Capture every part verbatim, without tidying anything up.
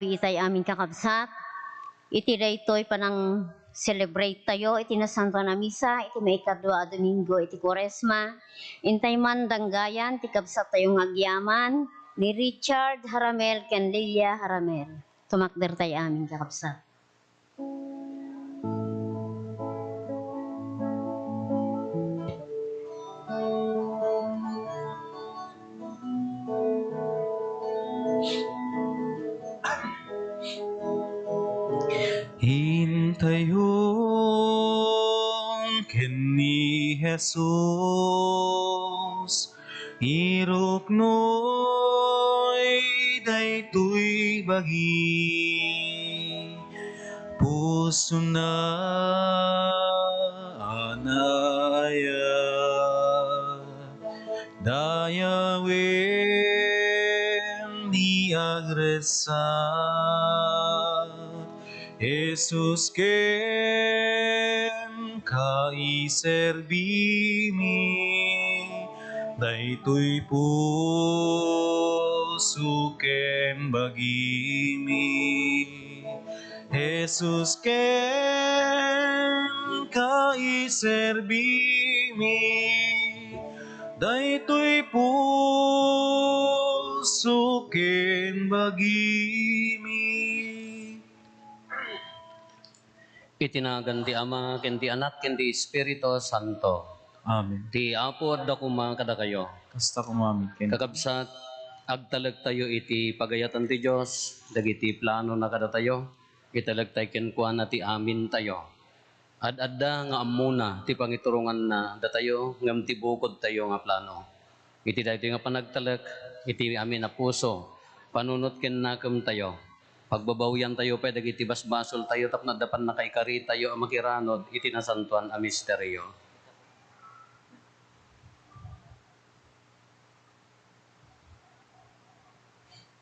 Itay amin kakabsat, iti daytoy panang-celebrate tayo iti Nasantoan a Misa iti maikadua a Domingo iti Kuaresma, intay man danggayan ti kabsat tayo nga agyaman ni Richard Haramel ken Lilia Haramel. Tumakder tay amin kakabsat. Intayon ken ni Jesus, iruknoy daytoy bagi, pusona a naayat. Dayawen ti agressat, Jesus, kenka iserbimi, daytoy puso ken bagimi. Jesus, kenka iserbimi, daytoy puso ken bagimi. Iti nagan ti Ama, ken ti Anak, ken ti Espiritu Santo. Amen. Ti Apo adda koma kadakayo. Kasta koma met ken. Kakabsat, agtalektayo iti pagayatan ti Dios, dagiti planona kadatayo. Italektayo kenkuana ti amintayo. Ad-adda nga ammona ti pangituronganna datayo ngem ti bukodtayo nga plano. Iti daytoy nga panagtalek, iti amin a puso, panunot ken nakemtayo, pagbabawiantayo pay dagiti basbasoltayo tapno adda pannakaikaritayo a makiranod iti nasantoan a misterio.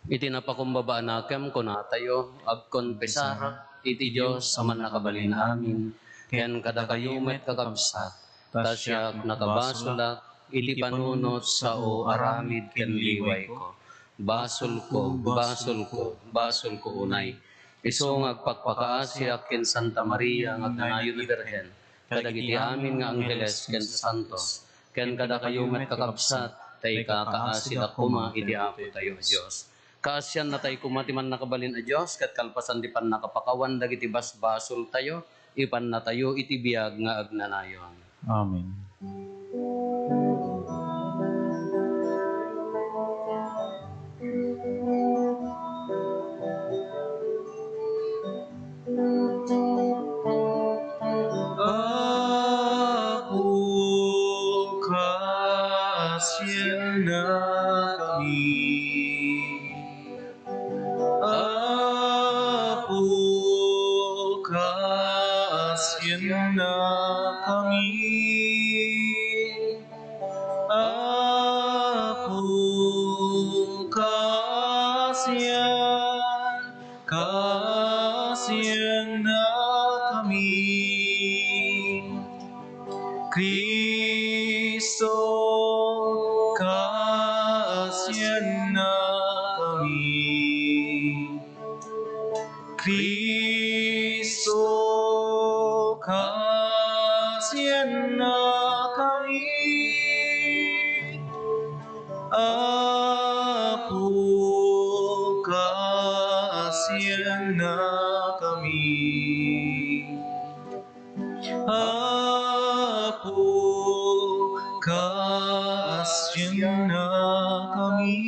Iti napakumbaba a nakem, kunatayo, agkonfesarak iti Dios a Mannakabalin-amin, ken kadakayo met, kakabsat, ta siak nakabasolak iti panunot, sao, aramid ken liwayko. Basolko, basolko, basolko unay. Isu nga agpakpakaasiak ken Santa Maria nga agnanayon a Birhen, kadagiti amin nga angheles ken sasantos, ken kadakayo met, kakabsat, ta ikakaasidak koma iti Apotayo a Dios. Kaasiannatayo koma ti Mannakabalin a Dios, ket kalpasan ti pannakapakawan dagiti basbasoltayo, ipannatayo iti biag nga agnanayon. Amen. Apo, kaasiannakami. Apo, kaasiannakami. Apo, kaasian-, kaasiannakami. Cristo, kaasiannakami. Cristo, kaasiannakami. Apo, kaasiannakami. Apo, kaasiannakami.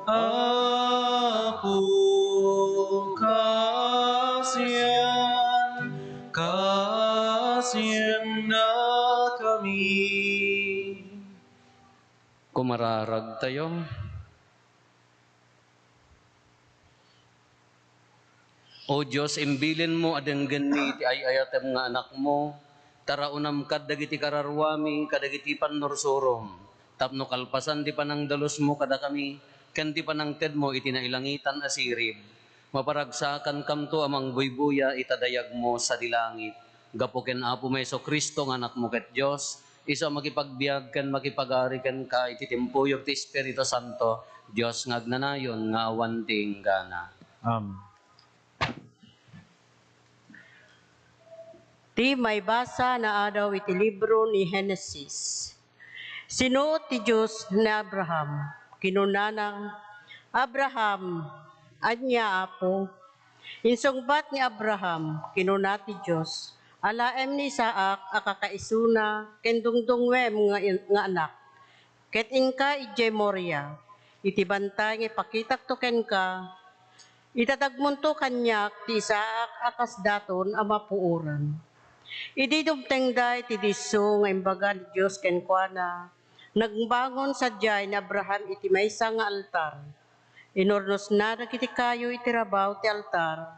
Apo, kaasian-, kaasiannakami. Kumararagtayo. O Dios, imbilinmo a denggenmi ti ay-ayatem nga Anakmo, taraonam kad dagiti kararuami kadagiti pannursurom, tapno kalpasan ti panangdalusmo kadakami ken ti panangtedmo iti nailangitan a sirib, maparagsakankamto a mangbuybuya ita dayagmo sadi langit, gapu ken Apomi Jesu-Cristo nga Anakmo ket Dios, Isu a makipagbiag ken makipag-ari kenka iti timpuyog ti Espiritu Santo, Dios nga agnanayon nga awan ti inggana. Amen. Ti maibasa nga adaw iti libro ni Genesis. Sinuot ti Dios ni Abraham. Kinunana, "Abraham." "Ania, Apo?" Insungbat ni Abraham, kinuna ti Dios, "Alaem ni Isaac a kakaisuna ken dungdungngoem nga, nga anak, ket inka idiay Moria, iti bantay nga ipakitakto kenka. Idatagmonto kaniak ti Isaac a kas daton a mapuoran." Idi dumtengda iti disso nga imbaga ni Dios kenkuana, nagbangon sadiay ni Abraham iti maysa nga altar. Inurnosna dagiti kayo iti rabaw ti altar.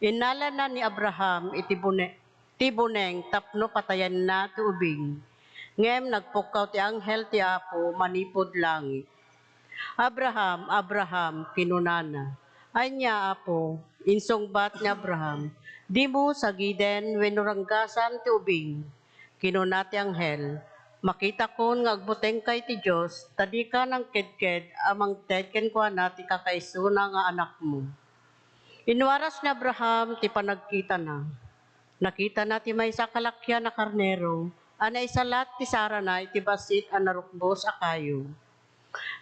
Innalana ni Abraham iti bune-, ti buneng tapno patayenna ti ubing. Ngem nagpukkaw ti anghel ti Apo manipud langit. "Abraham, Abraham," kinunana. "Ania, Apo?" Insungbat ni Abraham, "Dimo sagiden wenno ranggasan ti ubing." Kinuna ti anghel, "Makitakon nga agbutengka iti Dios, ta dika nangkedked a mangted kenkuana ti kakaisuna nga anakmo." Inwaras ni Abraham ti panagkitana. Nakitana ti maysa a kalakian a karnero a naisalat ti sarana iti bassit a narukbos a kayo.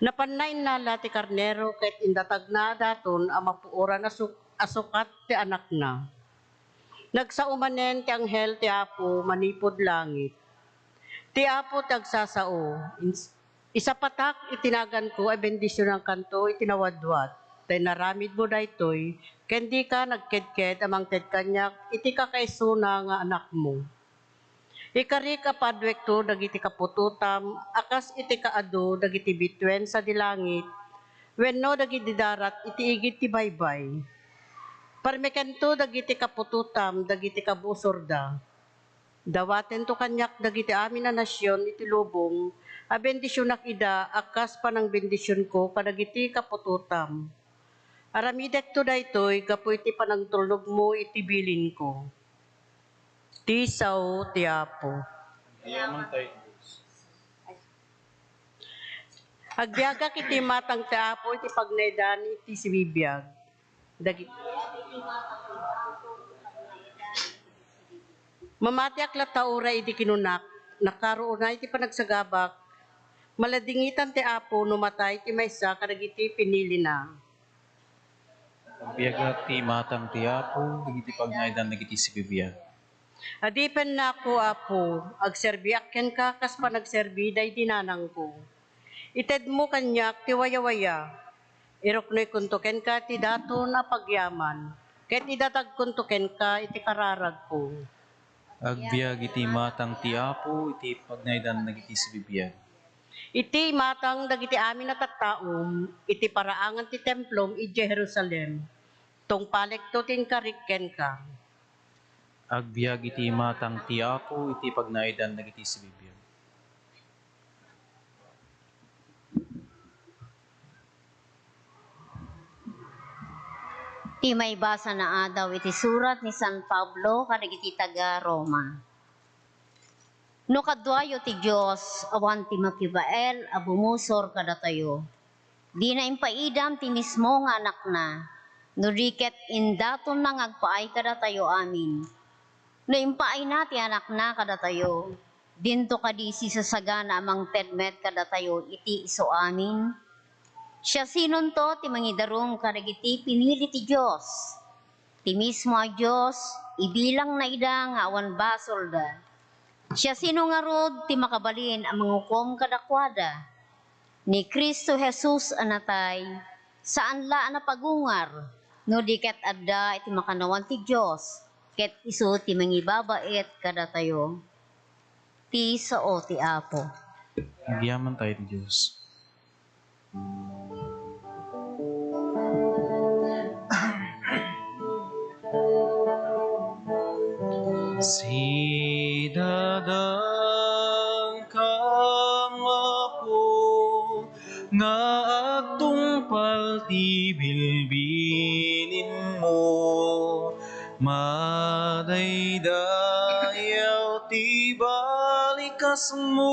Napanna innala ti karnero ket indatagna a daton a mapuoran a suk-, a sukat ti anakna. Nagsao manen ti anghel ti Apo manipud langit. Ti Apo ti agsasao, ins-, isapatak iti naganko a bendisionankanto iti nawadwad, ta inaramidmo daytoy, ken dika nagkedked a mangted kaniak iti kakaisuna nga anakmo. Ikarik a paduekto dagiti kaputotam a kas iti kaadu dagiti bituen sadi langit, wenno dagiti darat iti igid ti baybay. Parmekento dagiti kaputotam dagiti kabusorda. Dawatento kaniak dagiti amin a nasion iti lubong a bendisionak ida a kas panangbendisionko kadagiti kaputotam. Aramidekto daytoy gapu iti panangtulnogmo iti bilinko. Ti sao ti Apo. Agyaman tayo, Dios. Agbiagak iti imatang ti Apo iti pagnaedan iti sibibiag. Dagiti Mamatiak latta uray idi kinunak, nakaro unay ti panagsagabak. Maladingitan ti Apo no matay ti maysa kadagiti pinilina. Agbiagak ti imatang ti Apo, dagiti pagnaedan dagiti sibibiag. Adipennak, O Apo, agserbiak kenka kas panagserbi daydi nanangko. Itedmo kaniak ti wayawaya. Iruknoykonto kenka ti daton a pagyaman, ket idatagkonto kenka iti kararagko. Agbiag iti imatang ti Apo iti pagnaedan dagiti sibibiag. Iti imatang dagiti amin a tattaom, iti paraangan ti templom idiay Jerusalem, tungpalekto ti inkarik kenka. Agbiag iti imatang ti Apo iti pagnaedan dagiti sibibiag. Ti maibasa nga adaw iti surat ni San Pablo kadagiti taga-Roma. No kaduayo ti Dios, awan ti makibael a bumusor kadatayo. Dina impaidam ti mismo nga Anakna, no di ket indatonna nga agpaay kadatayo amin. No impaayna ti Anakna kadatayo, dinto kadi sisasagana a mangted met kadatayo iti isu amin? Siasinonto ti mangidarum kadagiti pinili ti Dios? Ti mismo a Dios, ibilangna ida nga awan basolda. Siasino ngarud ti makabalin a mangukom kadakuada? Ni Cristo Jesus a natay, saan la a napagungar, no di ket adda iti makannawan ti Dios, ket isu ti mangibabaet kadatayo. Ti sao ti Apo. Agyaman tayo ti Dios. Sidadangkam, Apo, nga agtungpal ti bilbilinmo. Madayda Ayaw ti balikasmo,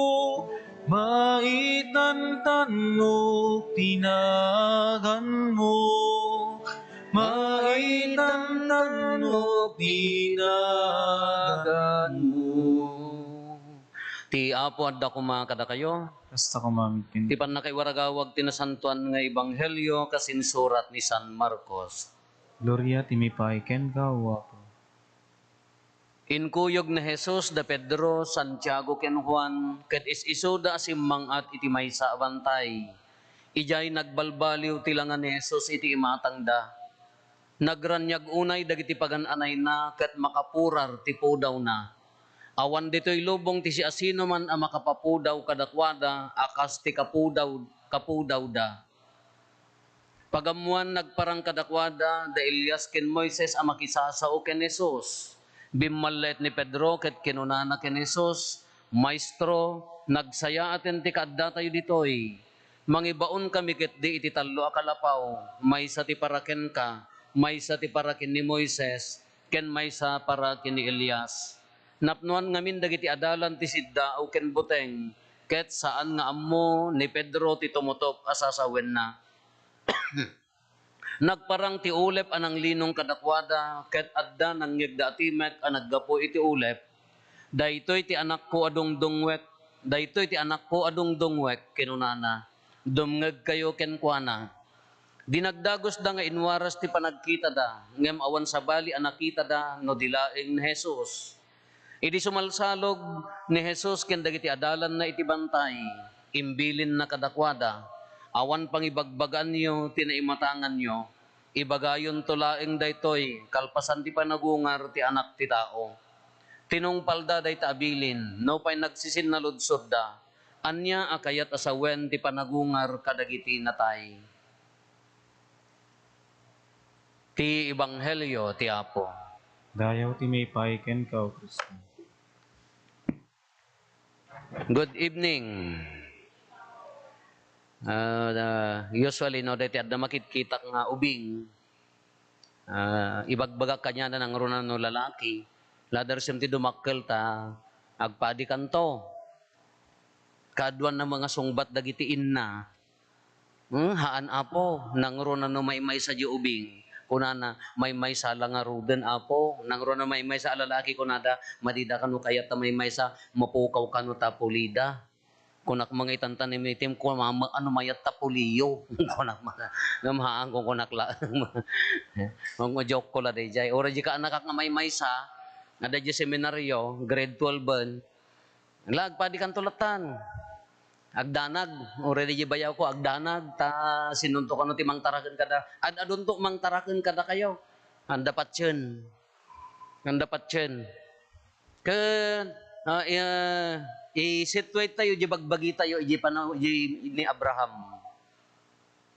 maitantanno ti naganmo, maitantanno ti naganmo. Ti Apo adda koma kadakayo. Kasta koma met kenka. Ti pannakaiwaragawag ti nasantoan nga ebanghelio kas insurat ni San Marcos. Gloria ti maipaay kenka, O Apo. Inkuyog ni Jesus da Pedro, Santiago, ken Juan, ket is-isuda a simmang-at iti maysa a bantay. Idiay nagbalbaliw ti langa ni Jesus iti imatangda. Nagraniag unay dagiti pagan-anayna ket makapurar ti pudawna. Awan ditoy lubong ti siasinoman a makapapudaw kadakuada a kas ti kapudaw, kapudawda. Pagammoan, nagparang kadakuada da Elias ken Moises a makisasao ken Jesus. Bimmalliet ni Pedro ket kinunana ken Jesus, "Maestro, nagsayaaten ti kaaddatayo ditoy. Mangibaonkami ketdi iti tallo a kalapaw, maysa ti para kenka, maysa ti para ken ni Moises, ken maysa para ken ni Elias." Napnoan ngamin dagiti adalan ti siddaaw ken buteng, ket saan nga ammo ni Pedro ti tumutop a sasawenna. Nagparang ti ulep a nanglinong kadakuada, ket adda nangngegda a timek a naggapu iti ulep. "Daytoy ti anakko a dungdungwek, daytoy ti anakko a dungdungwek," kinunana. "Dumngegkayo kenkuana." Dinagdagusda nga inwaras ti panagkitada, ngem awan sabali a nakitada no di laeng ni Jesus. Idi sumalsalog ni Jesus ken dagiti adalanna iti bantay, imbilinna kadakuada, "Awan pangibagbagaanyo ti naimatanganyo. Ibagayonto laeng daytoy kalpasan ti panagungar ti Anak ti Tao. Tinungpalda dayta a bilin, nupay nagsisinnaludsoda. Ania a kayat a sawen ti panagungar kadagiti natay?" Ti Ebanghelio ti Apo. Dayaw ti maipaay kenka, O Kristo. Good evening. Ah, ah, usually, no, daytoy adda makitkitak nga ubing, ah, ibagbagak kaniana nangruna no lalaki, "Ladarsim ti dumakkel ta agpadikanto." Kaaduanna met nga sungbat dagiti inna, "Hmm, haan, Apo, nangruna no maymaysa diay ubing?" Kunana, "Maymaysa la ngaruden, Apo." Nangruna maymaysa a lalaki, kunada, "Madida kano kayat ta maymaysa, mapukaw kano ta pulida." Kunak met nga itan tanem itim, kumama, ano mayat ta puliyo. Kunak met, ngem haan, kunkunak laeng. Ngem joke ko la daydiay. Uray di kaanakak nga maymaysa, adda di seminaryo, grade twelve-en. Ala, agpadikanto lattan. Agdanag, uray di bayawko, agdanag, ta sinonto kano ti mangtaraken kada, ad-adunto mangtaraken kadakayo. Anda patien. Anda patien. Ken, ah, i-, ah, i-situate tayo, di bagbagi tayo, di panaw, di ni Abraham.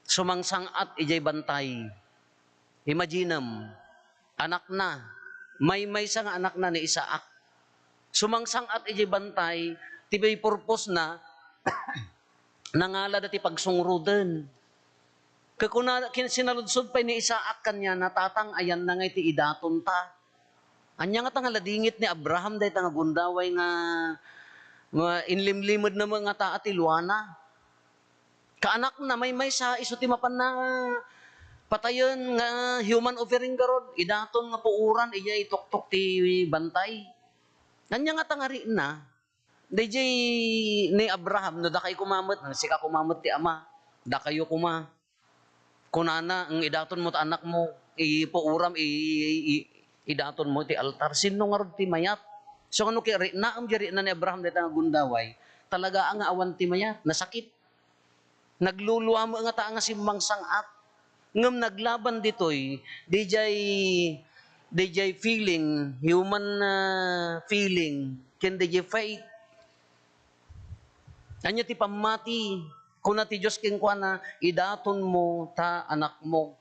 Sumangsang-at idiay bantay. Imaginem, anakna, maymaysa nga anakna ni Isaac. Sumangsang-at idiay bantay, ti purpose na, nangalada ti pagsungroden. Ket kuna, kin-, sinaludsod pay ni Isaac kaniana, "Tatang, ayanna nga iti idatonta?" Ania ngata nga ladingit ni Abraham dayta nga gundaway nga, nga inlimlimedna met ngata ti luana? Kaanakna, maymaysa, isu ti mapanna patayen nga human offering garud, idaton nga puoran, iya itoktok ti bantay. Ania ngata nga rikna? Daydiay ni Abraham, no dakay koma met, no sika koma met ti ama, dakayo koma. Kunana, "Ng idaton mo ta anakmo, ipuoram, i-, i-, i-, idaton mo iti altar." Sinno ngarud ti mayat? So, ano, kaya riknaem di rikna ni Abraham dayta nga gundaway? Talaga nga awan ti mayat, nasakit. Nagluluam ngata nga simmangsang-at. Ngem naglaban ditoy, daydiay, daydiay feeling, human, ah, feeling, ken daydiay faith. Ania ti pammati? Kuna ti Dios kenkuana, "Idaton mo ta anakmo."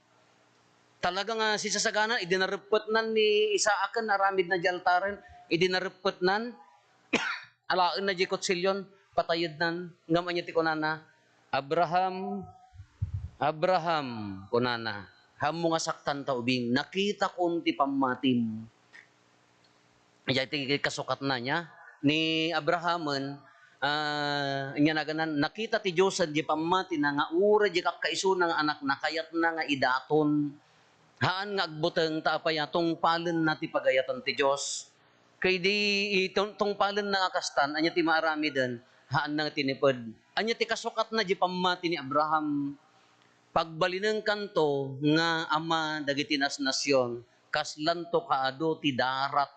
Talaga nga sisasagana, idi nareppetnan ni Isaac ken aramidna di altaren, idi nareppetnan, alaenna di kutsilyon, patayednan. Ngem ania ti kunana? "Abraham, Abraham," kunana, "haanmo nga saktan ta ubing, nakitakon ti pammatim." Idiay ti kasukatna nia, ni Abrahamen, ah, ania naganan, nakita ti Diosen di pammatina nga uray di kakkaisuna nga anakna, kayatna nga idaton. Haan nga agbuteng ta apay a tungpalenna ti pagayatan ti Dios. Ket idi i-, tung-, tungpalenna nga kastan, ania ti maaramiden? Haanna nga tiniped. Ania ti kasukatna di pammati ni Abraham? Pagbalinenkanto nga ama dagiti nasnasion, kaslanto kaadu ti darat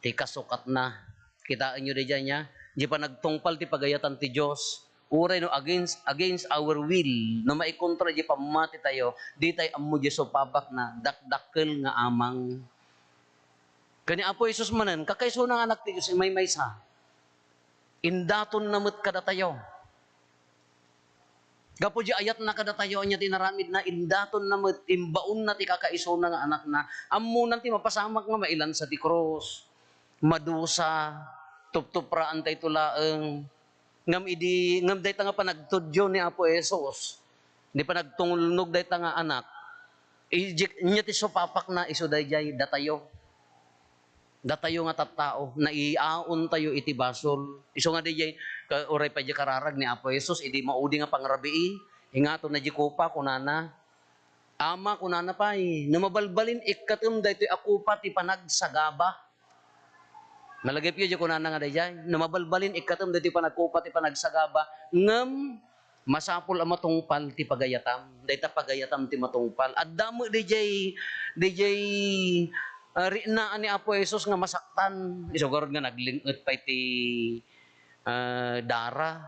ti kasukatna. Kitaenyo daydiay nia? Di panagtungpal ti pagayatan ti Dios. Uray no against, against our will, no maikontra di pammati tayo, di tay ammo di supapakna, dakdakkel nga amang. Ken ni Apo Jesus manen, kakaisuna nga anak ti Dios, imaymaysa. Indatonna met kadatayo. Gapu di ayatna kadatayo, ania ti inaramidna, indatonna met, imbaonna ti kakaisuna nga anakna. Ammonan ti mapasamak nga mailansa ti krus, madusa, tuptupraan tayo laeng. Ngem idi, ngem dayta nga panagtudyo ni Apo Jesus, di panagtulnog dayta nga anak, iji-, ania ti supapakna isu daydiay, datayo. Datayo nga tattao, naiaon tayo iti basol. Isu nga daydiay, ka-, uray pay di kararag ni Apo Jesus, idi maudi nga pangrabii, ingatonna di kopa, kunana, "Ama," kunana pay, "no mabalbalin, ikkatem daytoy a kopa ti panagsagaba." Nalagipyo di kunana nga daydiay, "No mabalbalin, ikkatem daytoy panagkopa ti panagsagaba, ngem masapul a matungpal ti pagayatam." Dayta pagayatam ti matungpal. Adda met daydiay, daydiay, ah, riknaan ni Apo Jesus nga masaktan. Isu garud nga nagling-et pay ti, ah, dara.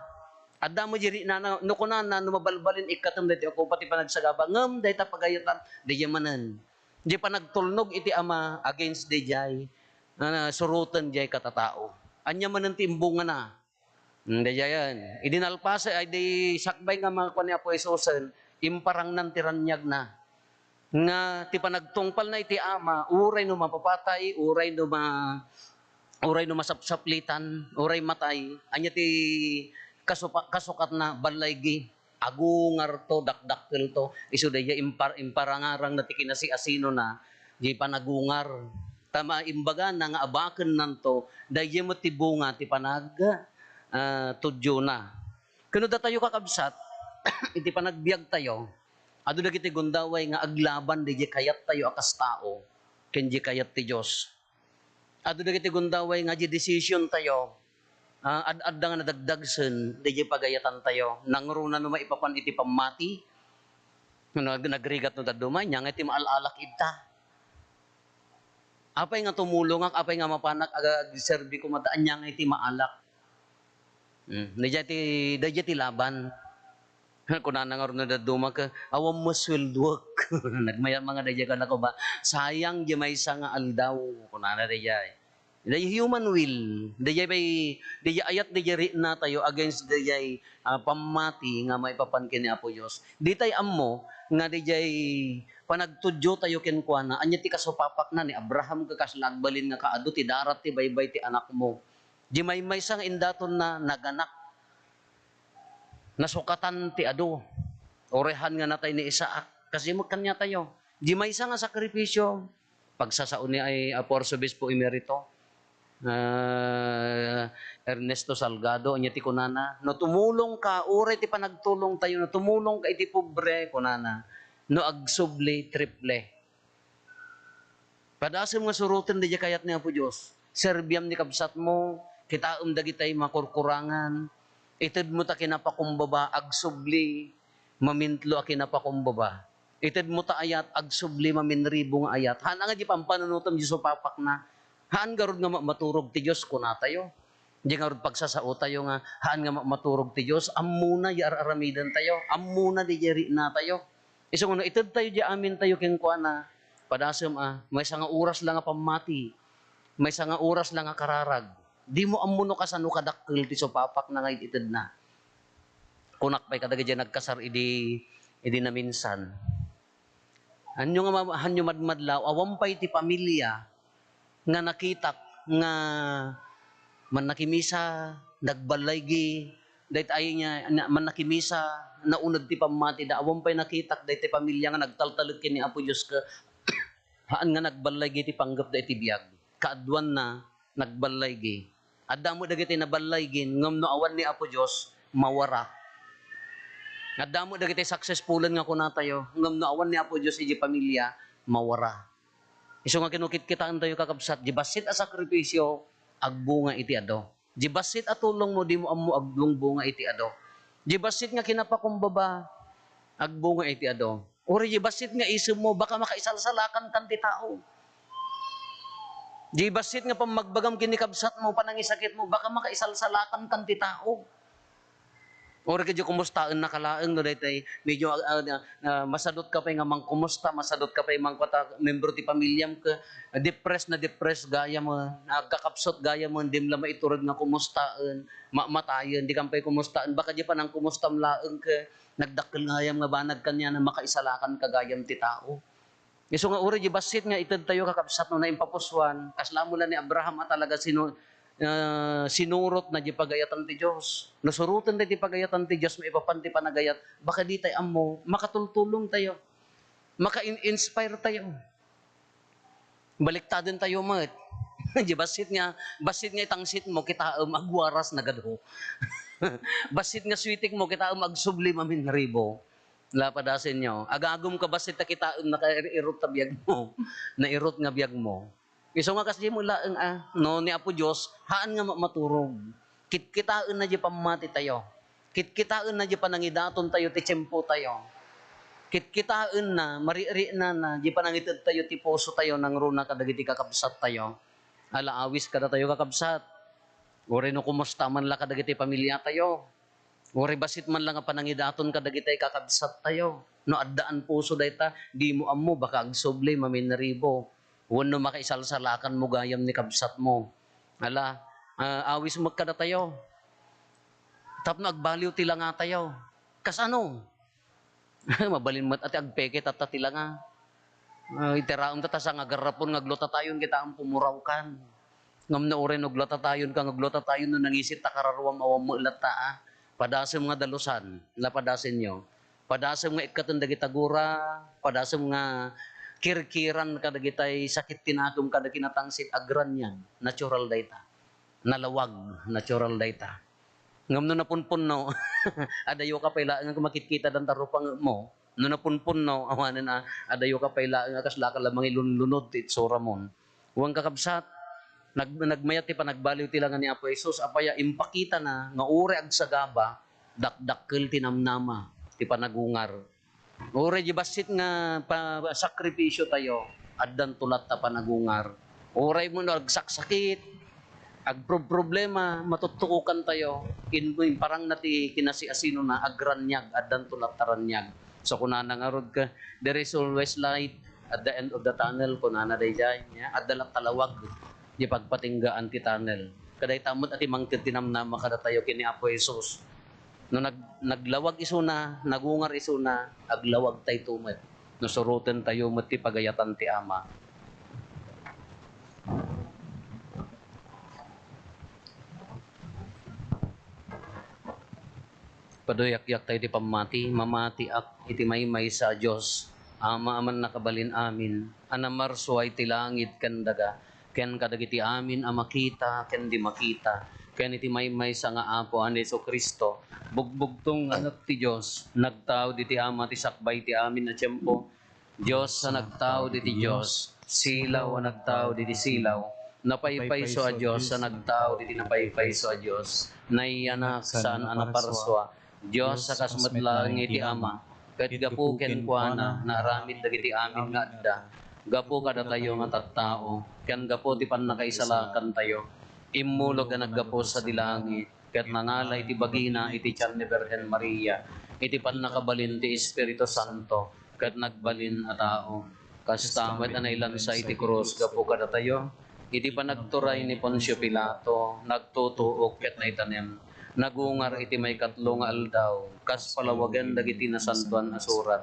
Adda met di riknana, no kunana, "No mabalbalin, ikkatem daytoy a kopa ti panagsagaba," ngem dayta pagayatam, daydiay manen. Di panagtulnog iti ama against daydiay, ah, suroten diay katatao. Ania manen ti imbungana? Hmm, daydiayen. Idi nalpasen, ay di sakbay nga makuan ni Apo Jesusen, imparangnan ti raniagna. Nga ti panagtungpalna iti ama, uray no mapapatay, uray no ma-, uray no masapsaplitan, uray matay, ania ti kasupa-, kasukatna? Ballaygi. Agungarto, dakdakkelto. Isu daydiay impar-, imparangarangna ti kinasiasinona, diay panagungar. Ta maimbagana nga abakennanto, daydiay met ti bunga ti panag-, ah, tudiona. Ken no datayo, kakabsat, iti panagbiagtayo, adu dagiti gundaway nga aglaban daydiay kayattayo a kas tao ken diay kayat ti Dios. Adu dagiti gundaway nga diay decisiontayo, ah, ad-adda nga nadagdagsen daydiay pagayatantayo. Nangruna no maipapan iti pammati, no nag-, nagrigat no dadduma, ania ngay ti maal-alak ita? Apay nga tumulongak, apay nga mapanak aga-, agserbi koma, ta ania ngay ti maalak? Hmm, daydiay ti, daydiay ti laban. Kunana ngarud no dadduma ket, "Awan met sueldoek." Nagmayat nga daydiay, kunana koma, "Sayang diay maysa nga aldaw," kunana daydiay. Daydiay human will. Daydiay pay, daydiay ayat, daydiay riknatayo against daydiay, ah, pammati nga maipapan ken ni Apo Dios. Ditay ammo nga daydiay panagtudiotayo kenkuana, ania ti kasupapakna ni Abraham ket kasla agbalin nga kaadu ti darat ti baybay ti anakmo. Diay maymaysa nga indatonna naganak. Nasukatan ti adu. Uray haan nga natay ni Isaac. Kaasi met kaniatayo. Diay maysa nga sakripisio, pagsasao ni ay Apo Arsobispo Emerito, ah, Ernesto Salgado, ania ti kunana, "No tumulongka, uray ti panagtulongtayo, no tumulongka iti pobre," kunana, "no agsubli, triple." Padasem nga suroten daydiay kayat ni Apo Dios. Serbiam ni kabsatmo, kitaem dagitay makurkurangan, itedmo ta kinapakumbaba, agsubli, mamintlo a kinapakumbaba. Itedmo ta ayat, agsubli, maminribo nga ayat. Haan nga di pampanunotem di supapakna. Haan garud nga ma-, maturog ti Dios, kunatayo. Di ngarud pagsasaotayo nga, haan nga ma-, maturog ti Dios, ammona di ar-aramidentayo, ammona di riknatayo. Isu nga no itedtayo di amintayo kenkuana, padasem a, maysa nga oras la nga pammati, maysa nga oras la nga kararag. Dimo ammo no kasano kadakkel ti supapakna nga itedna. Kunak pay kadagiti nagkasar idi, idi naminsan. Hanyo nga ma-, hanyo madmadlaw, awan pay ti pamilia nga nakitak nga mannakimisa, nagballaygi, daytay nga na-, mannakimisa, nauneg ti pammatida, awan pay nakitak daytay pamilia nga nagtaltalek ken ni Apo Dios ket haan nga nagballaygi ti panggepda iti biag. Kaaduanna, nagballaygi. Adda met dagiti naballaygi, ngem no awan ni Apo Dios, mawara. Adda met dagiti successfulen nga kunatayo, ngem no awan ni Apo Dios idiay pamilia, mawara. Isu nga kinukitkitaentayo, kakabsat, di bassit a sakripisio, agbunga iti adu. Di bassit a tulongmo, dimo ammo agbungbunga iti adu. Di bassit nga kinapakumbaba, agbunga iti adu. Uray di bassit nga isemmo, baka makaisalsalakankan ti tao. Di bassit nga pammagbagam ken ni kabsatmo, panangisakitmo, baka makaisalsalakankan ti tao. Uray kadyo kumustaennaka laeng no daytoy medyo, ah, ah, ah, masadut ka pay nga mangkumusta, masadut ka pay mangkuata membro ti pamiliam ket depressed na depressed gayam, ah, agkakapsut gayam, dim la maiturod nga kumustaen, mamatayen, di kan pay kumustaen, baka di panangkumustam laeng ket nagdakkel gayam nga banag kaniana, makaisalakanka gayam ti tao. Isu nga uray di bassit nga itedtayo, kakabsat, no naimpapusuan, kasla mo la ni Abraham a talaga sinu-, ah, sinurot na di pagayatan ti Dios. No suroten ti pagayatan ti Dios, maipapan ti panagayat, baka di tay ammo, makatultulong tayo. Maka-in-, inspire tayo. Baliktaden tayo met. Di bassit nga, bassit nga itangsit mo, kitaem, agwaras na gadu. Bassit nga switik mo, kitaem, agsubli maminribo. La, padasenyo. Agagum ka bassit ta kitaem nakairot ta biag mo. Nairot nga biag mo. Isu nga kasdi mo laeng, ah, no ni Apo Dios, haan nga ma-, maturog. Kitkitaenna di pammati tayo. Kitkitaenna di panangidaton tayo, ti tiempo tayo. Kitkitaenna, maririenna, di panangited tayo, ti puso tayo, nangruna kadagiti kakabsat tayo. Ala, awis kadatayo, kakabsat. Uray no kumusta man la kadagiti pamilya tayo. Uray bassit man la nga panangidaton kadagiti kakabsat tayo. No addaan puso dayta, dimo ammo, baka agsubli, maminribo. Wenno makaisalsalakan mo gayam ni kabsat mo. Ala, ah, awis met kadatayo. Tapno agbaliw ti langa tayo. Kasano? Mabalin met a ti agpeke tatta ti langa. Ah, itiraem ta ta sangagarrapon nga agluta tayon kitaem pumurawkan. Ngem no uray no agluta tayon ka, nga agluta tayon no nangisit ta kararuam awan met latta, ah. Padasem nga dalusan, la padasenyo. Padasem nga ikkaten dagita gura, padasem nga kirkiran kadagitay sakit ti nakem kada kinatangsit, agraniag, natural dayta. Nalawag, natural dayta. Ngem no napunpunno, adayo ka pay laeng nga makitkita danta rupangmo. No napunpunno, awanen a, adayo ka pay laeng a kasla ka la mangilunlunod ti itsuramon. Wen kakabsat, nag-, nagmayat ti panagbaliw ti langa ni Apo Jesus, apay a impakitana nga uray agsagaba, dakdakkel ti namnama ti panagungar. Uray di bassit nga pa-, sakripisio tayo, addanto latta panagungar. Uray mo no agsaksakit, agproproblema, matuttuokan tayo, in-, imparangna ti kinasiasinona, agraniag, addanto latta raniag. So, kunana ngarud ka, "There is always light at the end of the tunnel," kunana daydiay. Ya, adda latta lawag di pagpatinggaan ti tunnel. Kadayta met a ti mangted ti namnama kadatayo ken ni Apo Jesus. No nag-, naglawag isuna, nagungar isuna, aglawag tayto met. No suroten tayo met ti pagayatan ti Ama. Paduyakyak tayo ti pammati, mamatiak iti maymaysa a Dios, Ama a mannakabalin amin, a namarsuay ti langit ken daga, ken kadagiti amin a makita ken di makita, ken iti maymaysa nga Apo a ni Jesu-Cristo, bugbugtong nga Anak ti Dios, nagtaud iti Ama ti sakbay ti amin a tiempo, Dios a nagtaud iti Dios, silaw a nagtaud iti silaw, napaypayso a Dios a nagtaud iti napaypayso a Dios, nayanak saan a naparsua, Dios a kas met laeng iti Ama, ket gapu kenkuana naaramid dagiti amin nga adda. Gapu kadatayo nga tattao, ken gapu ti pannakaisalakantayo, immulog a naggapu sadi langit, ket nangala iti bagina iti tian ni Birhen Maria, iti pannakabalin ti Espiritu Santo, ket nagbalin a tao. Kasta met a nailansa iti krus gapu kadatayo, iti panagturay ni Poncio Pilato, nagtutuok ket naitanem. Nagungar iti maikatlo nga aldaw, kas palawagen dagiti Nasantoan a Surat.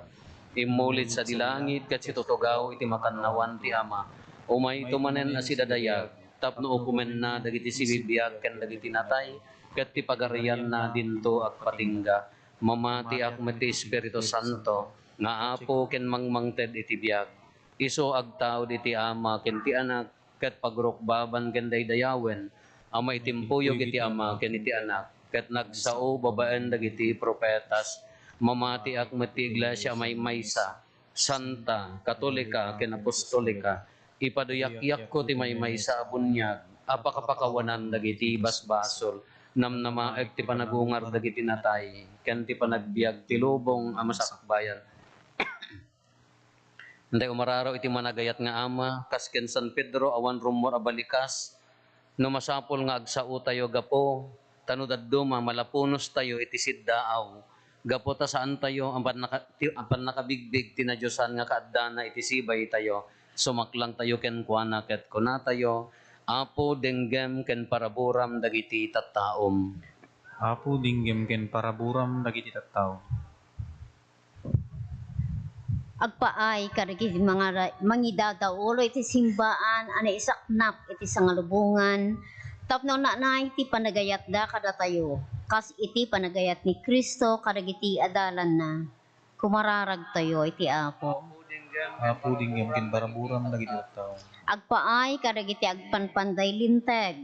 Immulid sadi langit ket situtugaw iti makannawan ti Ama. Umayto manen a sidadayag, tapno ukomenna dagiti sibibiag ken dagiti natay, ket ti pagarianna dinto agpatingga. Mamatiak met ti Espiritu Santo, nga Apo ken mangmangted iti biag. Isu agtaud iti Ama ken ti Anak ket pagrukbaban ken daydayawen a maitimpuyo iti Ama ken iti Anak, ket nagsao babaen dagiti profetas. Mamatiak met ti iglesia a maymaysa, santa, katolika, ken apostolika. Ipaduyakyakko ti maymaysa a buniag a pakapakawanan dagiti basbasol. Namnamaek ti panagungar dagiti natay ken ti panagbiag ti lubong a masakbayan. Intay umararaw iti managayat nga Ama, kas ken San Pedro, awan rummuar a balikas, no masapul nga agsaotayo gapu, ta no dadduma, malapunostayo iti siddaaw, gapu ta saantayo a pannaka-, ti-, a pannakabigbig ti nadiosan nga kaaddana iti sibaytayo, sumaklangtayo kenkuana ket kunatayo, Apo, denggem ken paraburam dagiti tattaom. Apo, denggem ken paraburam dagiti tattaom. Agpaay kadagiti mangara-, mangidadaulo iti simbaan a naisaknap iti sangalubongan tapno naanay ti panagayatda kadatayo, kas iti panagayat ni Cristo kadagiti adalanna. Kumararagtayo iti Apo. Apo, denggem ken paraburam dagiti tattao. Agpaay kadagiti agpanpanday linteg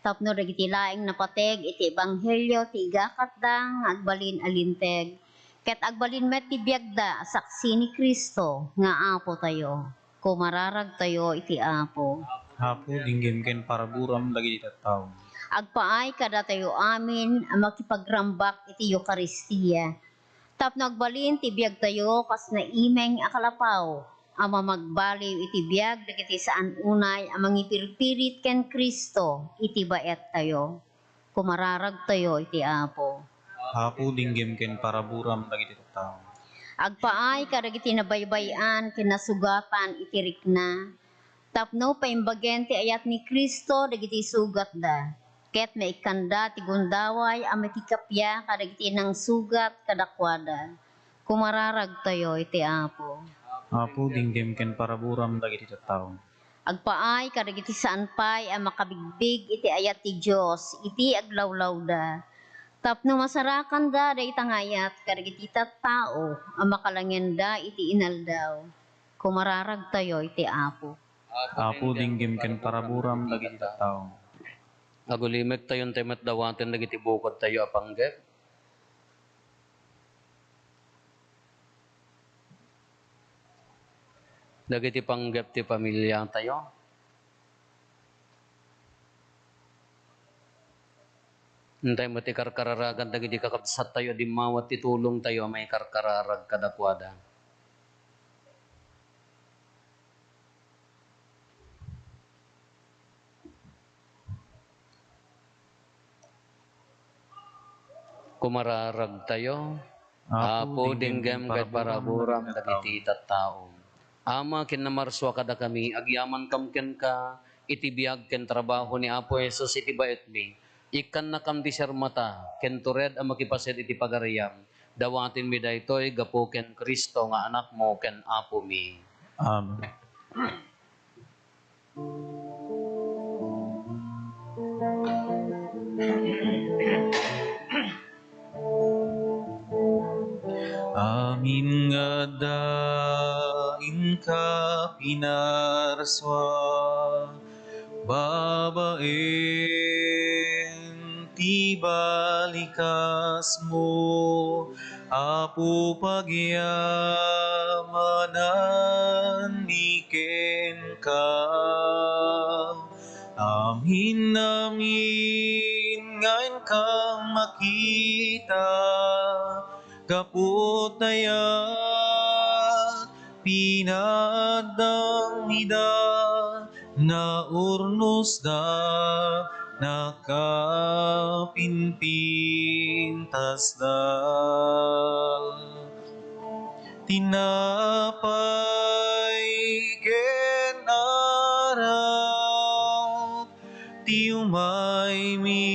tapno dagiti laeng napateg iti ebanghelio ti igakatda nga agbalin a linteg, ket agbalin met ti biagda a saksi ni Cristo nga Apotayo. Kumararagtayo iti Apo. Apo, denggem ken paraburam dagiti tattao. Agpaay kadatayo amin a makipagrambak iti Eukaristia, tapno agbalin ti biagtayo kas naimeng a kalapaw a mamagbaliw iti biag dagiti saan unay a mangipirpirit ken Cristo iti baettayo. Kumararagtayo iti Apo. Apo, denggem ken paraburam dagiti tattao. Agpaay kadagiti nabaybay-an ken nasugatan iti rikna, tapno paimbagen ti ayat ni Cristo dagiti sugatda, ket maikkanda ti gundaway a makikappia kadagiti nangsugat kadakuada. Kumararagtayo iti Apo. Apo, denggem ken paraburam dagiti tattao. Agpaay kadagiti saan pay a makabigbig iti ayat ti Dios iti aglawlawda, tapno masarakanda dayta nga ayat kadagiti tattao a makalangenda iti inaldaw. Kumararagtayo iti Apo. Apo, denggem ken paraburam dagiti tattao. Agulimektayo intay met dawaten dagiti bukodtayo a panggep. Dagiti panggep ti pamiliatayo. Intay met ikarkararagan dagiti kakabsattayo a dimmawat ti tulongtayo a maikarkararag kadakuada. Kumararagtayo. Apo, denggem ket paraburam dagiti tattao. Ama ken Namarsua kadakami, agyamankam kenka iti biag ken trabaho ni Apo Jesus iti baetmi. Ikkannakam ti sermata ken tured a makipaset iti pagariam. Dawatenmi daytoy gapu ken Cristo nga Anakmo ken Apomi. Amen. Amin nga adda inka pinarsua babaen ti balikasmo, Apo, pagyamananmi kenka. Amin-amin nga inkam makita, gapu ta pinaadda ida, naurnosda, nakapinpintasda. Tinapay ken arak ti umaymi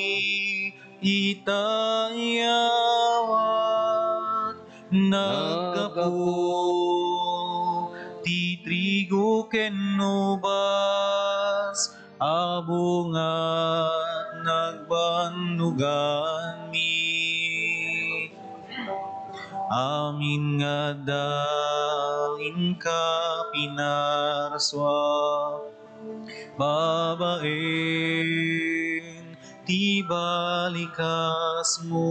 ita nga awat, naggapu ti trigo ken ubas a bunga nagbannoganmi. Amin nga adda inka pinarsua Babaen ti balikasmo,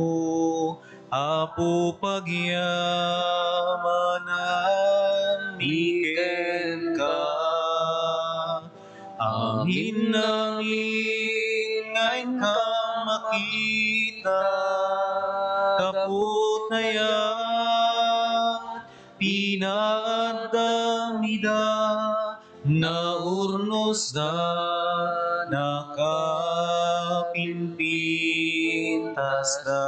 Apo, pagyamananmi kenka. Amin-amin nga inka makita, gapu ta aya, pinaaddam ida, naurnosda, nakapimpintasda.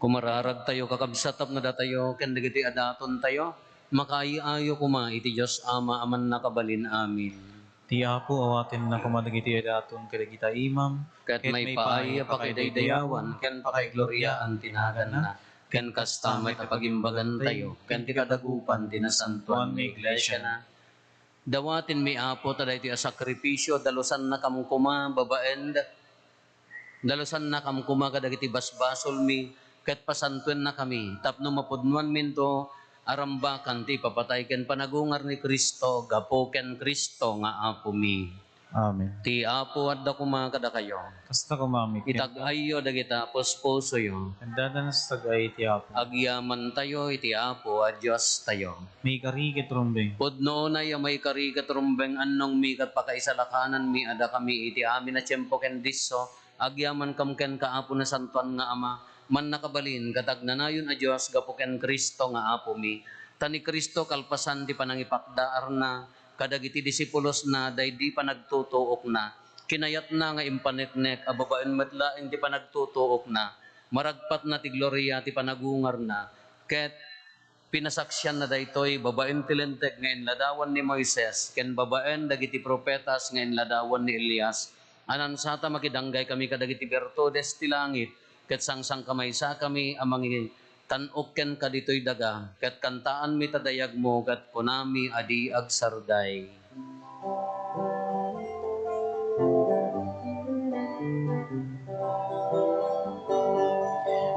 Kumararagtayo, kakabsat, tapno datayo ken dagiti adatontayo, makaay-ayo koma iti Dios Ama a Mannakabalin-amin. Ti Apo awatenna koma dagiti adaton kadagita imam, ket maipaay a pakidaydayawan ken pakaigloriaan ti naganna, ken kasta met a pagimbagantayo ken ti kadagupan ti nasantoan nga iglesiana. Dawatenmi, Apo, ta daytoy a sakrifisio, dalusannakam koma babaen, dalusannakam koma kadagiti basbasolmi, ket pasantoennakami tapno mapudnoanminto a rambakan ti ipapatay ken panagungar ni Cristo gapu ken Cristo nga Apomi. Amen. Ti Apo adda koma kadakayo. Kasta koma met kenka. Itag-ayyo dagita puspusoyo. Adda dagiti sag-ay ti Apo. Agyamantayo iti Apo a Diostayo. Maikari ket rumbeng. Pudno unay a maikari ket rumbeng, annongmi ket pakaisalakananmi a dakami iti amin a tiempo ken disso, agyamankam kenka, Apo, nasantoan nga Ama, mannakabalin ket agnanayon a Dios gapu ken Cristo nga Apomi. Ta ni Cristo kalpasan ti panangipakdaarna kadagiti disipulosna daydi panagtutuokna, kinayatna nga impaneknek a babaen met laeng ti panagtutuokna, maragpatna ti gloria ti panagungarna, ket pinasaksianna daytoy babaen ti Linteg nga inladawan ni Moises ken babaen dagiti profetas nga inladawan ni Elias, a nansata makidanggay kami kadagiti birtudes ti langit, ket sangsangkamaysakami a mangitan-ok kenka ditoy daga, ket kantaanmi ta dayagmo, ket kunami a di agsarday.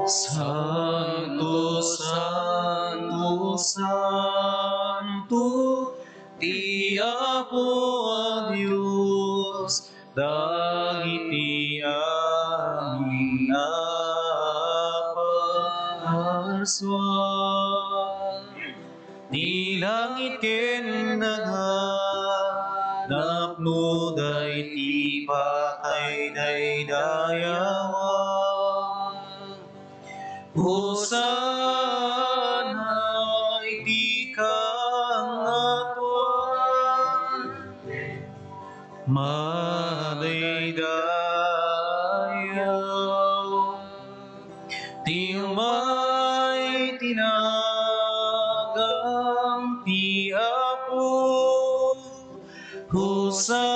Santo, santo, santo, ti Apo a Dios, dagiti amin a paasuan. Ti langit ken daga, napnoda iti pakidaydayawan. Hosanna iti kangatoan. Madaydayaw ti umay ti nagan ti Apo. Hosanna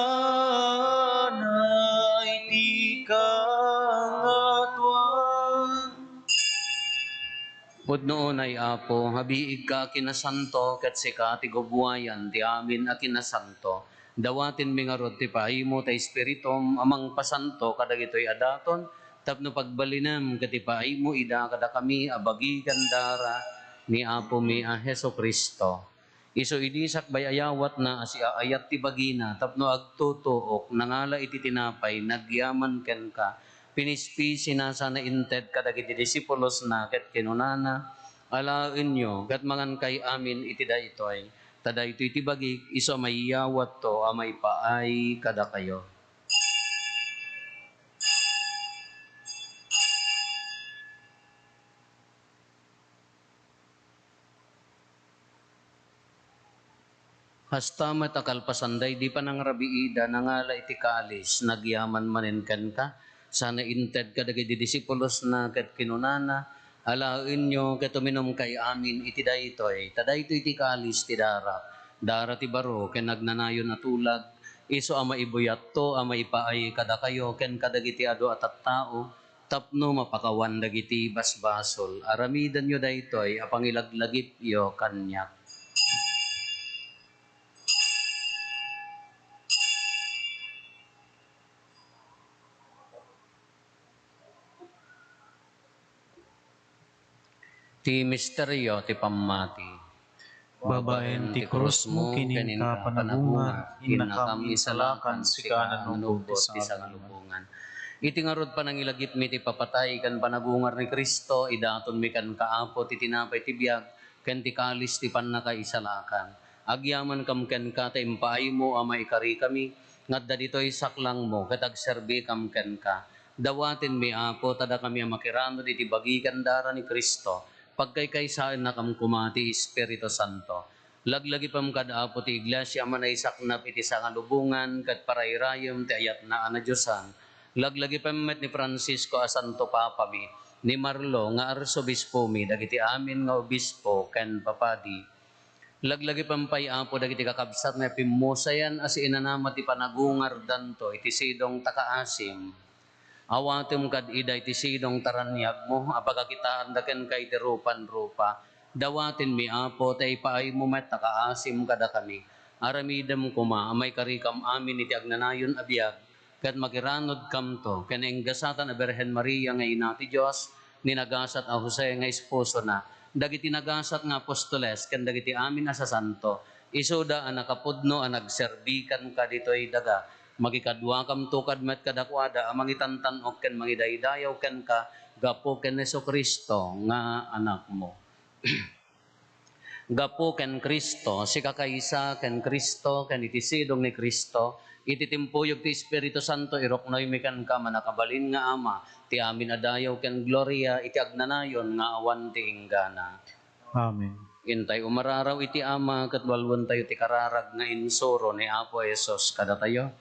iti kangatoan. Pudno unay, Apo, a biigka a kinasanto, ket sika ti gubuayan ti amin a kinasanto. Dawatenmi ngarud ti paaymo ti Espiritum a mangpasanto kadagitoy a daton, tapno pagbalinem ket ipaaymo ida kadakami a bagi ken dara ni Apomi a Jesu-Cristo. Isu idi sakbay a yawatna a siaayat ti bagina tapno agtutuok, nangala iti tinapay, nagyaman kenka, pinispisina sana inted kadagiti disipulosna, ket kinunana, "Alaenyo, ket mangankay amin iti daytoy, ta daytoy ti bagik, isu a maiyawatto a maipaay kadakayo." Kasta met a kalpasan daydi panangrabiida, nangala iti kalis, nagyaman manen kenka, sana inted kadagiti disipulosna, ket kinunana, "Alaenyo ket uminumkay amin iti daytoy, ta daytoy ti kalis ti dara, dara ti baro ken agnanayon a tulag, isu a maibuyatto a maipaay kadakayo ken kadagiti adu a tattao, tapno mapakawan dagiti basbasol. Aramidenyo daytoy a pangilaglagipyo kaniak." Ti misterio ti pammati. Babaen ti krusmo ken inka panagungar, innakam isalakan sika a nanubot ti sangalubongan. Iti ngarud panangilagipmi ti papatay ken panagungar ni Cristo, idatonmi kenka, Apo, ti tinapay ti biag ken ti kalis ti pannakaisalakan. Agyamankam kenka ta impaaymo a maikarikami nga adda ditoy saklangmo ket agserbikam kenka. Dawatenmi, Apo, ta dakami a makiranod iti bagi ken dara ni Cristo, pagkaykaysaennakam koma ti Espiritu Santo. Laglagipem kad Apo ti Iglesia a manaisaknap iti sangalubongan ket parairayem ti ayatna a nadiosan. Laglagipem met ni Francisco a Santo Papami, ni Marlo nga Arsobispomi, dagiti amin nga obispo ken papadi. Laglagipem pay, Apo, dagiti kakabsat nga pimmusayan a siinanama ti panagungardanto iti sidong ta kaasim. Awatem kad ida iti sidong ta raniagmo a pagakitaanda kenka iti rupan-rupa. Dawatenmi, Apo, ta ipaaymo met ta kaasim kadakami. Aramidem koma a maikarikam amin iti agnanayon a biag, ket makiranodkamto ken nainggasatan a Birhen Maria nga Ina ti Dios, ni nagasat a Jose nga esposona, dagiti nagasat nga apostoles, ken dagiti amin a sasanto, isuda a nakapudno a nagserbi kenka ditoy daga. Makikaduakamto kad met kadakuada a mangitantan-ok ken mangidaydayaw kenka gapu ken Jesu-Cristo nga Anakmo. Gapu ken Cristo, sika kaysa ken Cristo, ken iti sidong ni Cristo, iti timpuyog ti Espiritu Santo, iruknoymi kenka, mannakabalin nga Ama, ti amin a dayaw ken gloria iti agnanayon nga awan ti inggana. Amen. Intay umararaw iti Ama, ket walwentayo ti kararag nga insuro ni Apo Jesus kadatayo.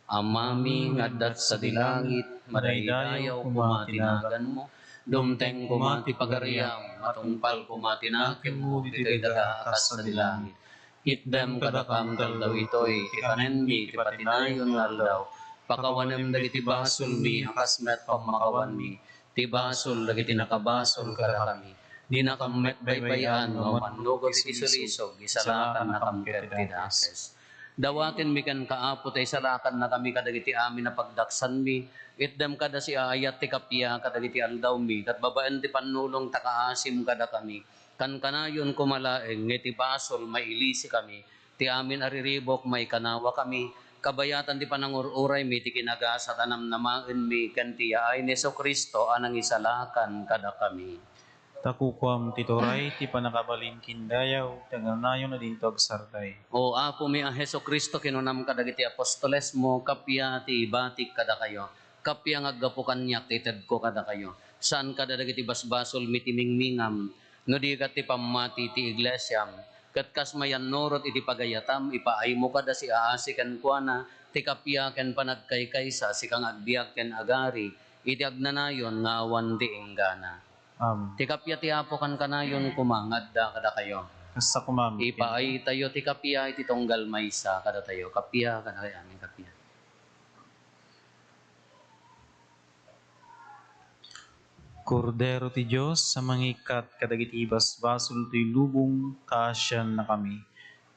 Amami nga adda sadi langit, madaydayaw koma ti naganmo, dumteng koma ti pagariam, matungpal koma ti nakemmo ditoy daga a kas sadi langit. Itdem kadakam ti aldaw itoy ti kanenmi ti patinayon nga aldaw. Pakawanem dagiti basolmi a kas met pammakawanmi ti basol dagiti nakabasol kadakami. Dinakam met baybay-an nga umannugot iti sulisog, isalakannakam ket ti dakes. Dawatenmi kenka, Apo, ta isalakannakami kadagiti amin a pagdaksanmi. Itdem kada siaayat ti kappia kadagiti aldawmi, ket babaen ti pannulong ta kaasim kadakami. Kankanayon koma laeng nga iti basol mailisikami, ti amin a riribuk maikanawakami, kabayatan ti panangur-uraymi ti kinagasat a namnamaenmi ken ti yaay ni Jesu-Cristo a nangisalakan kadakami. Ta kukuam ti turay, ti pannakabalin ken dayaw, ti agnanayon a dinto agsardeng. O Apomi a Jesu-Cristo, kinunam kadagiti apostolesmo, kappia ti ibatik kadakayo, kappia nga aggapu kaniak ti itedko kadakayo. Saan kada dagiti basbasolmi ti mingmingam, no di ket ti pammati ti iglesiam. Ket kas mayannurot iti pagayatam, ipaaymo kada siaasi kenkuana ti kappia ken panagkaykaysa, sika nga agbiag ken agari iti agnanayon nga awan ti inggana. Am. Ti kappia ti Apo kankanayon koma nga adda kadakayo. Kasta koma. Ipaaytayo ti kappia iti tunggal maysa kadatayo. Kappia kadakayo, amin, kappia. Kordero ti Dios a mangikkat kadagiti basbasol toy lubong, kaasiannakami.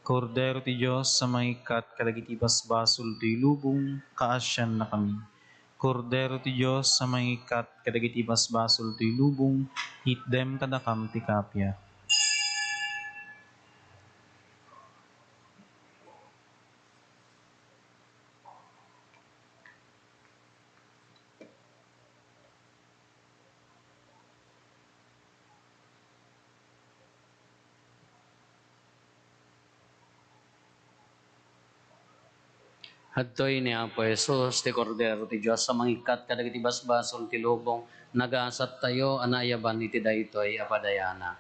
Kordero ti Dios a mangikkat kadagiti basbasol toy lubong, kaasiannakami. Kordero ti Dios a mangikkat kadagiti basbasol toy lubong, itdem kadakam ti kappia. Adtoy ni Apo Jesus, ti Kordero ti Dios a mangikkat kadagiti basbasol ti lubong. Nagasattayo a naayaban iti daytoy a padayana.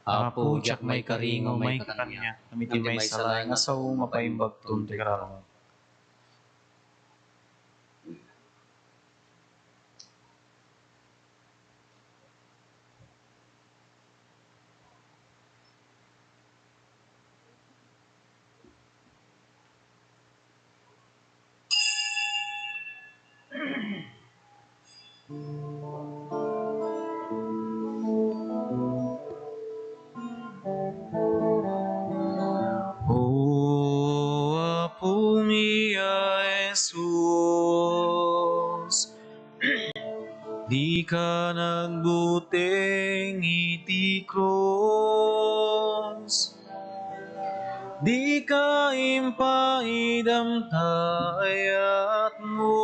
Apo, diak maikari nga umay ka kaniak, ngem iti maysa laeng a sao, mapaimbagton ti kararagak. O Apomi a Jesus, dika nagbuteng iti krus. Dika impaidam ta ayatmo,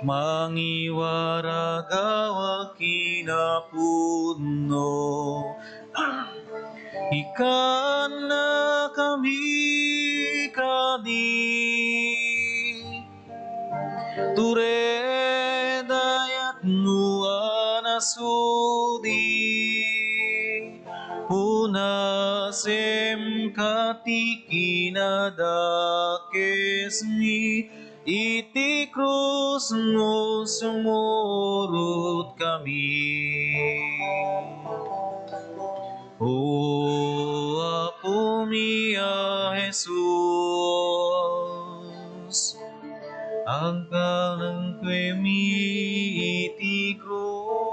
mangiwara gawak kinapudno. Ikannakami kadi, ture dayatmo a nasudi. Punasem ka ti kinadakesmi, iti krusmo sumurotkami. O Apomi a Jesus, agkalengkemi iti krus,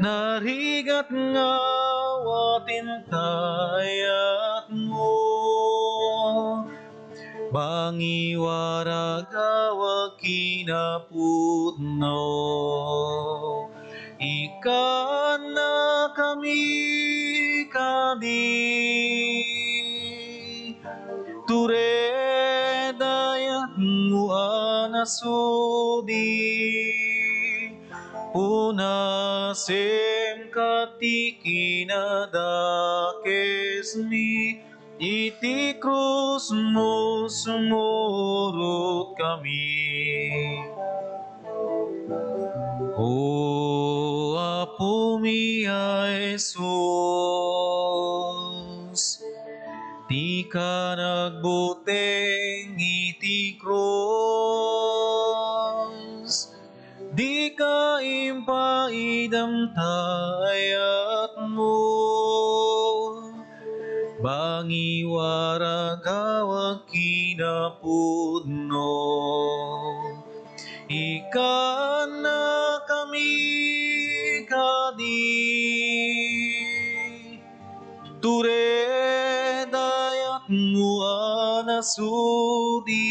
narigat nga awaten ta ayatmo, mangiwara gawak kinapudno. Ikannakami kadi, ture dayatmo a nasudi. Punasem ka ti kinadakesmi, iti krusmo sumurotkami. O Apomi a Jesus, dika nagbuteng iti krus, dika impaidam ta ayatmo, mangiwara gawak kinapudno. Ikannakami kadi, ture dayatmo a nasudi.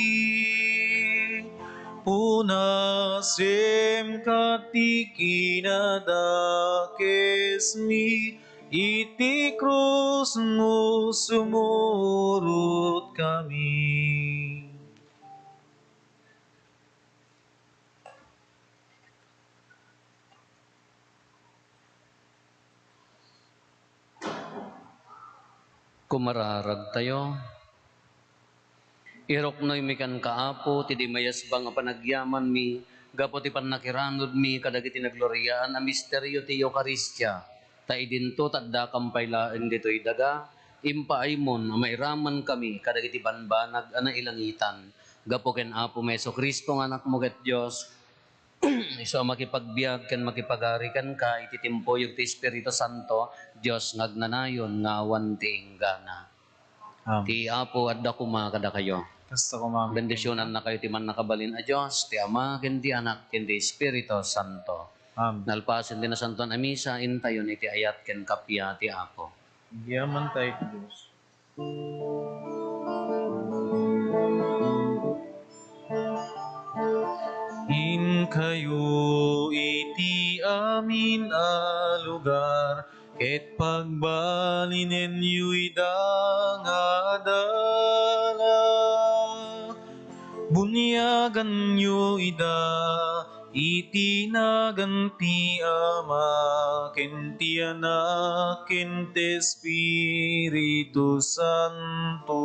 Punasem ka ti kinadakesmi, iti krusmo sumurotkami. Kumararagtayo. Iruknoymi kenka, Apo, ti di mayasba nga panagyamanmi gapu ti pannakiranudmi kadagiti nagloriaan a misterio ti Eukaristia, ta idinto ta addakam pay laeng ditoy daga, impaaymon a mairamankami kadagiti bambanag a nailangitan. Gapu ken Apomi Jesu-Cristo nga Anakmo ket Dios, isu a makipagbiag ken makipagari kenka iti timpuyog ti Espiritu Santo, Dios nga agnanayon nga awan ti inggana. Amen. Ti Apo adda koma kadakayo. Kasta koma. Bendisionannakayo ti Mannakabalin a Dios, ti Ama, ken ti Anak, ken ti Espiritu Santo. Amen. Nalpasen ti Nasantoan a Misa, intayon iti ayat ken kappia ti Apo. Agyaman tayo iti Dios. Inkayo iti amin a lugar, ket pagbalinenyo ida nga adala. Buniaganyo ida iti nagan ti Ama, ken ti Anak, ken ti Espiritu Santo.